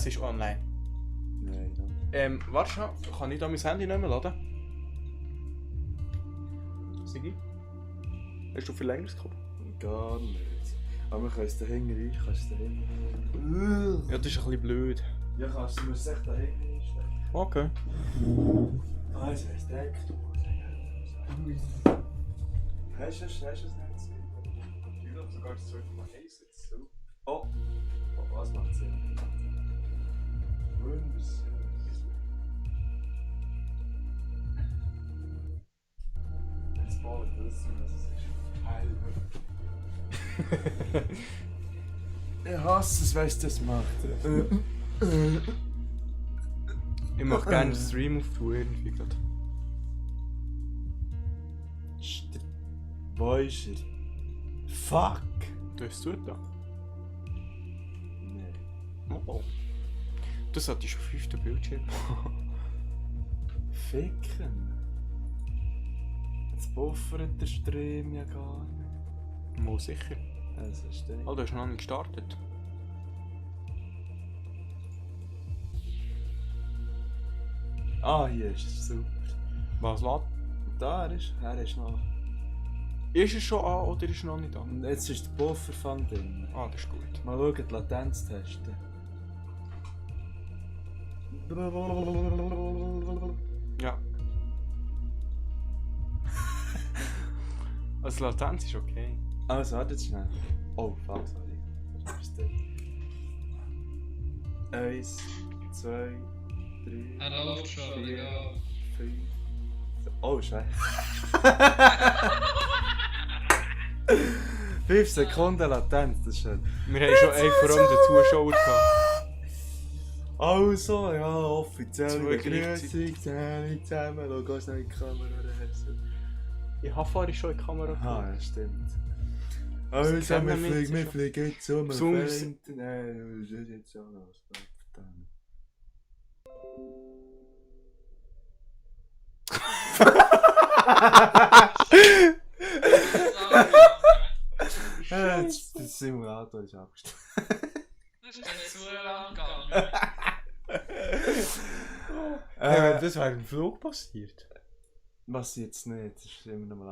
Es ist online. Nein. Warte schon, kann ich da mein Handy nicht mehr laden? Sigi? Hast du Verlängerungskabel? Gar nicht. Aber wir können es da hinten rein. Kannst du da hinten Ja, das ist ein bisschen blöd. Ja, kannst du mir es echt da hinten reinstecken. Okay. Ah, es heisst Deck. Hast du es nicht? Ich glaube sogar das 2,1 jetzt so. Oh, was macht Sinn? Wunderschön. Jetzt mal wissen, was es ist. Ich hasse es, weißt du, das macht. Ich möchte gerne einen Stream auftun irgendwie gerade. Wo ist er? Fuck! Du hast es da? Nein. Oh. Du solltest auf 5. Bildschirm. Ficken? Jetzt buffert der Stream ja gar nicht. Mal sicher. Also steht. Oh, du hast noch nicht gestartet. Ah, hier ist es super. Was lädt? Da er ist noch. Ist es schon an oder ist es noch nicht an? Und jetzt ist der Buffer von drin. Ah, das ist gut. Mal schauen, die Latenz testen. Ja. Also Latenz ist okay. Also, warte jetzt schnell. Oh, fuck, sorry. Was ist das? 1, 2, 3. Er läuft schon, 4, egal. 5. Oh, Scheiße. 5 Sekunden Latenz, das ist schön. Wir haben schon einen vor allem den Zuschauer gehabt. Also, ja, offiziell Zwei Begrüßung, zusammen, schau ganz schnell in die Kamera rein. Ich habe vorhin schon in die Kamera Aha, geschaut. ja, stimmt. Also, Also, sehen wir wir mit, fliegen jetzt um, Zoom wir ist- fliegen... Nein, das ist jetzt auch noch verdammt. Jetzt, der Simulator ist abgestellt. Das ist nicht so lang gegangen. Das wäre im Flug passiert. Was jetzt nicht, das ist immer noch mal